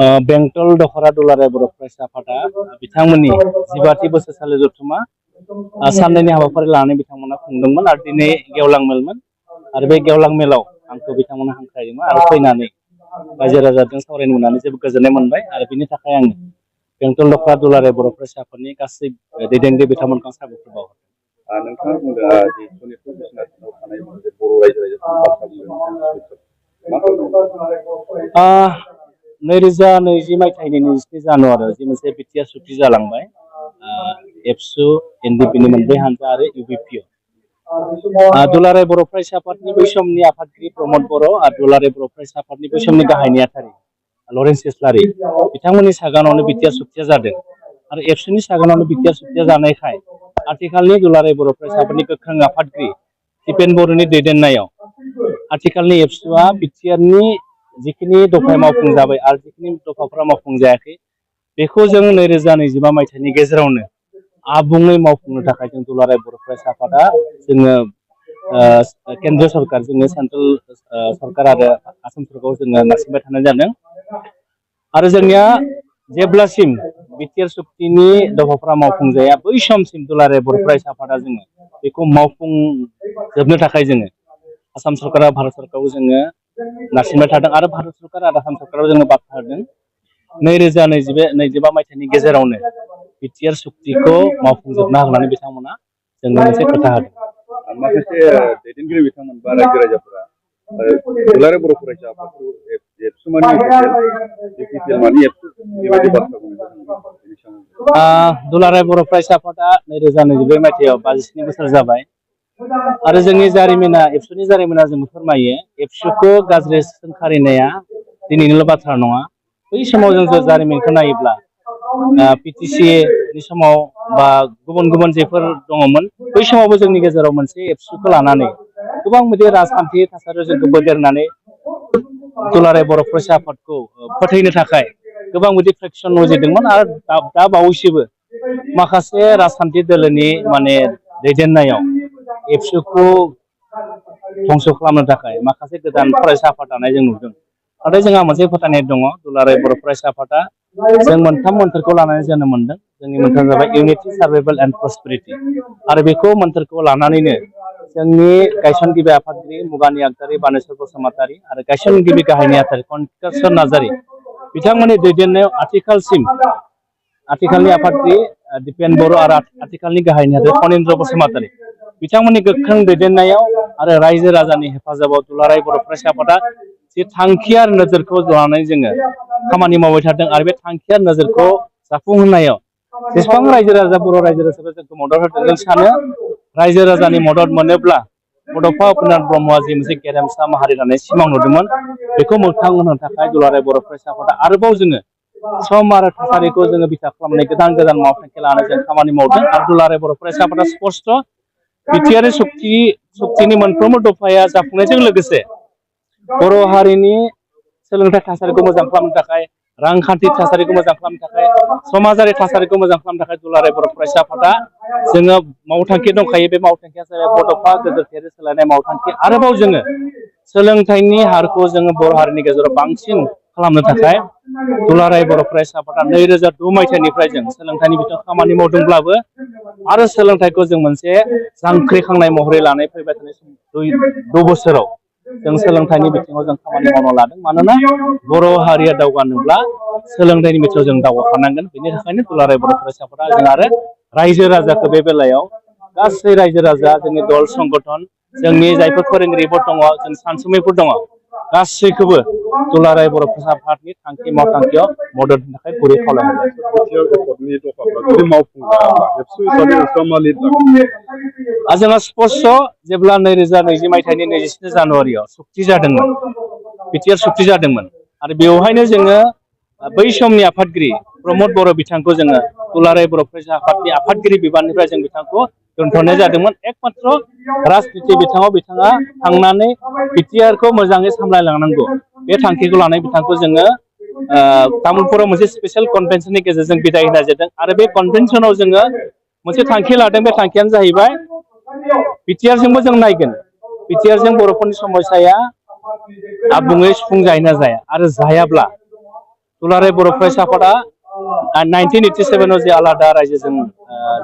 बेंटल दखरा दुलाराय बर' फरायसा आफादा बिथांमोननि 15थि बोसोरसालि जथुमा साननैनि हाबाफारि लानानै बिथांमोना खुंदोंमोन आरो दिनै गेवलां मेलमोन आरो बे गेवलां मेलाव आंखौ बिथांमोना हांख्रायदोंमोन आरो फैनानै रायजो राजाजों सावरायनो मोननानै जोबोद गोजोननाय मोनबाय आरो बिनि थाखाय आङो बेंटल दखरा दुलाराय बर' फरायसा आफादनि गासै दैदेनगिरि बिथांमोनखौ साबायखर बावहरो। नोंथाङा बुंदों जे सनितपुर बिश्वनाथाव थानाय माखासे बर' रायजो राजाफोर 2020 मायथाइनि 23 जानुवारियाव जि मोनसे बिटिआर सुक्ति जालांबाय एबसु एनडिपिनि मोनब्रै हानजा आरो इउबिपिअ दुलाराय बर' फरायसा आफादनि बै समनि आफादगिरि प्रमद बर' आरो दुलाराय बर' फरायसा आफादनि बै समनि गाहाय नेहाथारि लरेन्स इस्लारि बिथांमोननि सागानावनो बिटिआर सुक्तिया जादों आरो एबसुनि सागानावनो बिटिआर सुक्तिया जानायखाय आथिखालनि दुलाराय बर' फरायसा आफादनि गोख्रों आफादगिरि दिपेन बर'नि दैदेननायाव आथिखालनि एबसुआ बिटिआरनि जिखिनि दफाया मावफुंजाबाय आरो जिखिनि दफाफोरा मावफुंजायाखै बेखौ जों 2025 मायथाइनि गेजेरावनो आबुङै मावफुंनो थाखाय जों दुलाराय बर' फरायसा आफादा जोङो केन्द्र सरकार जोङो सेन्ट्रेल सरकार आरो आसाम सरकाराव जोङो नारसिनबाय थानाय जादों आरो जोंनिया जेब्लासिम बिटिआर सुक्तिनि दफाफोरा मावफुंजाया बै समसिम दुलाराय बर' फरायसा आफादा जोङो बेखौ मावफुंजोबनो थाखाय जोङो आसाम सरकारा भारत सरकाराव जोङो नारसिनबाय थादों आरो भारत सरकार आरो आसाम सरकाराव जोङो बाथ्रा होदों 2025 मायथाइनि गेजेरावनो बिटिआर सुक्तिखौ मावफुंजोबना होनानै बिथांमोना जोंनो मोनसे खोथा होदों। माखासे दैदेनगिरि बिथांमोन बा रायजो राजाफोरा दुलाराय बर' फरायसा आफादखौ एबसु मानि बिपिपिएल मानि एबसु बेबायदि बाथ्रा बुंदों। दुलाराय बर' फरायसा आफादा 2022 मायथाइयाव 57 बोसोर जाबाय आरो जोंनि जारिमिना एबसुनि जारिमिना जों फोरमायो एबसुखौ गाज्रि सोंखारिनाया दिनैनिल' बाथ्रा नङा बै समाव जों जारिमिनखौ नायोब्ला पिटिसिनि समाव बा गुबुन गुबुन जेफोर दङमोन बै समावबो जोंनि गेजेराव मोनसे एबसुखौ लानानै गोबां बिदि राजखान्थि थासारियाव जोंखौ बोदेरनानै दुलाराय बर' फरायसा आफादखौ फोथैनो थाखाय गोबां बिदि फ्रेक्सन नुजिरदोंमोन आरो दा बावैसोबो माखासे राजखान्थि दोलोनि माने दैदेननायाव एबसुखौ धंस' खालामनो थाखाय माखासे गोदान फरायसा आफाद दानाय जों नुदों नाथाय जोंहा मोनसे फोथायनाय दङ दुलाराय बर' फरायसा आफादा जों मोनथाम मोन्थोरखौ लानानै जोनोम मोनदों जोंनि मोन्थोरा जाबाय इउनिटि सार्भाइभेल एन्ड प्रस्पेरिटि आरो बेखौ मोन्थोरखौ लानानैनो जोंनि गायसनगिरि आफादगिरि मुगानि आगदारि बानेस्वर बसुमतारी आरो गायसनगिरि गाहाय नेहाथारि कनकेश्वर नार्जारी बिथांमोननि दैदेननायाव आथिखालनि आफादगिरि दिपेन बर' आरो आथिखालनि गाहाय नेहाथारि फणेन्द्र बसुमतारी बिथांमोननि गोख्रों दैदेननायाव आरो रायजो राजानि हेफाजाबाव दुलाराय बर' फरायसा आफादा जि थांखि आरो नोजोरखौ लानानै जोङो खामानि मावबाय थादों आरो बे थांखि आरो नोजोरखौ जाफुंहोनायाव जेसेबां रायजो राजा बर' रायजो राजाफोरा जोंखौ मदद होदों जों सानो रायजो राजानि मदद मोनोब्ला बड'फा उपेन्द्र ब्रह्मआ जि मोनसे गेरेमसा माहारि दानाय सिमां नुदोंमोन बेखौ मोगथां होनो थाखाय दुलाराय बर' फरायसा आफादा आरोबाव जोङो सम आरो थासारिखौ जोङो बिथा खालामनानै गोदान गोदान मावथांखि लानानै जों खामानि मावदों आरो दुलाराय बर' फरायसा आफादा स्पष्ट बिटिआर सुक्तिनि मोनफ्रोमबो दफाया जाफुंनायजों लोगोसे बर' हारिनि सोलोंथाइ थासारिखौ मोजां खालामनो थाखाय रांखान्थि थासारिखौ मोजां खालामनो थाखाय समाजारि थासारिखौ मोजां खालामनो थाखाय दुलाराय बर' फरायसा आफादा जोङो मावथांखि दंखायो बे मावथांखिया जाबाय बड'फा गोजौ थाखोनि सोलायनाय मावथांखि आरोबाव जोङो सोलोंथाइनि हारखौ जोङो बर' हारिनि गेजेराव बांसिन खालामनो थाखाय दुलाराय बर' फरायसा आफादा 2002 मायथाइनिफ्राय जों सोलोंथाइनि बिथिङाव खामानि मावदोंब्लाबो आरो सोलोंथाइखौ जों मोनसे जांख्रिखांनाय महरै लानाय फैबाय थानाय 2 बोसोराव जों सोलोंथाइनि बिथिङाव जों खामानि मावनो लादों मानोना बर' हारिया दावगानोब्ला सोलोंथाइनि बिथिङाव जों दावगाखानांगोन बेनि थाखायनो दुलाराय बर' फरायसा आफादा जों आरो रायजो राजाखौ बे बेलायाव गासै रायजो राजा जोंनि दल संगठन जोंनि जायफोर फोरोंगिरिफोर दङ जों सानसुमैफोर दङ गासैखौबो दुलाराय बर' फरायसा आफादनि थांखि मावथांखियाव मदद होनो थाखाय गुरै खावलायहरबाय। जोंहा स्पष्ट जेब्ला 2020 मायथाइनि 27 जानुवारियाव सुक्ति जादोंमोन बिटिआर सुक्ति जादोंमोन आरो बेवहायनो जोङो बै समनि आफादगिरि प्रमद बर' बिथांखौ जोङो दुलाराय बर' फरायसा आफादनि आफादगिरि बिबाननिफ्राय जों बिथांखौ दोनथ'नाय जादोंमोन एकमात्र राजनिति बिथिङाव बिथाङा थांनानै बिटिआरखौ मोजाङै सामलायलांनांगौ बे थांखिखौ लानाय बिथांखौ जोङो तामुलपुराव मोनसे स्पेसियेल कनभेनसननि गेजेरजों बिदाय होनाय जादों आरो बे कनभेनसनाव जोङो मोनसे थांखि लादों बे थांखियानो जाहैबाय बिटिआरजोंबो जों नायगोन बिटिआरजों बर'फोरनि समस्याया आबुङै सुफुंजायो ना जाया आरो जायाब्ला दुलाराय बर' फरायसा आफादा 1987 जे आलादा रायजोजों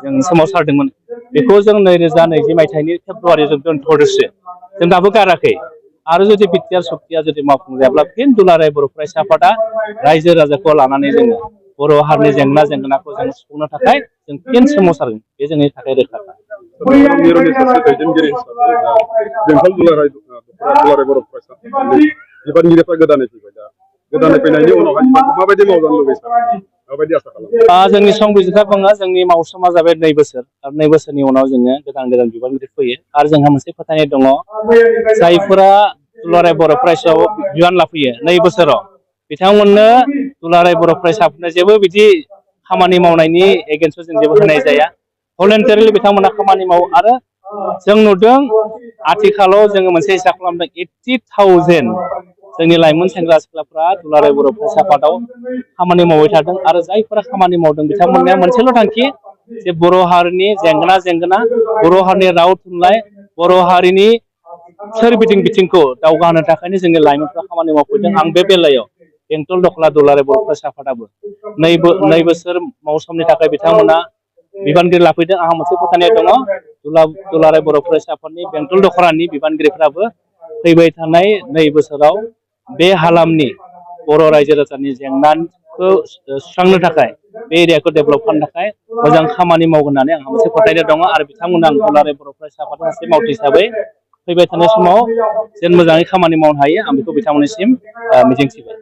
जों सोमावसारदोंमोन बेखौ जों 2020 मायथाइनि फेब्रुवारियाव जों दोनथ'दोंसो जों दाबो गाराखै आरो जुदि बिटिआर सक्तिया जुदि मावफुंजायाब्ला फिन दुलाराय बर' फरायसा आफादा रायजो राजाखौ लानानै जोङो बर' हारिनि जेंना जेंनाखौ जों सुफुंनो थाखाय जों फिन सोमावसारगोन बे जोंनि थाखाय रोखा। मिरुनि सासे दैदेनगिरि हिसाबै बेंटल दुलाराय बर' फरायसा आफादनि बिबानगिरिफ्रा गोदानै फैबाय दा गोदानै फैनायनि उनावहाय माबायदि मावजानो लुबैयो सार माबायदि आसा खालामो? जोंनि संबिजिरफ्रा बुङो जोंनि मावसुमा जाबाय 2 बोसोर आरो 2 बोसोरनि उनाव जोङो गोदान बिबानगिरि फैयो आरो जोंहा मोनसे फोथायनाय दङ जायफोरा दुलाराय बर' फरायसायाव बिबान लाफैयो 2 बोसोराव बिथांमोननो दुलाराय बर' फरायसाफोरनो जेबो बिदि खामानि मावनायनि एगेन्स्टआव जों जेबो होनाय जाया भलेन्टारिलि बिथांमोना खामानि मावो आरो जों नुदों आथिखालाव जोङो मोनसे हिसाब खालामदों 80,000 जोंनि लाइमोन सेंग्रा सिख्लाफ्रा दुलाराय बर' फरायसा आफादाव खामानि मावबाय थादों आरो जायफोरा खामानि मावदों बिथांमोननिया मोनसेल' थांखि जे बर' हारिनि जेंना बर' हारिनि राव थुनलाइ बर' हारिनि सोरबिथिं बिथिंखौ दावगाहोनो थाखायनो जोंनि लाइमोनफ्रा खामानि मावफैदों। आं बे बेलायाव बेंटल दख्ला दुलाराय बर' फरायसा आफादाबो 2 बोसोर मावसोमनि थाखाय बिथांमोना बिबानगिरि लाफैदों। आंहा मोनसे फोथायनाय दङ दुलाराय बर' फरायसा आफादनि बेंटल दखलानि बिबानगिरिफ्राबो फैबाय थानाय 2 बोसोराव बे हालामनि बर' रायजो राजानि जेंनाखौ सुस्रांनो थाखाय बे एरियाखौ डेभेलप खालामनो थाखाय मोजां खामानि मावगोन होननानै आंहा मोनसे फोथायनाय दङ आरो बिथांमोना आं दुलाराय बर' फरायसा आफादनि सासे मावथि हिसाबै फैबाय थानाय समाव जेन मोजाङै खामानि मावनो हायो आं बेखौ बिथांमोननिसिम मिजिंथिबाय।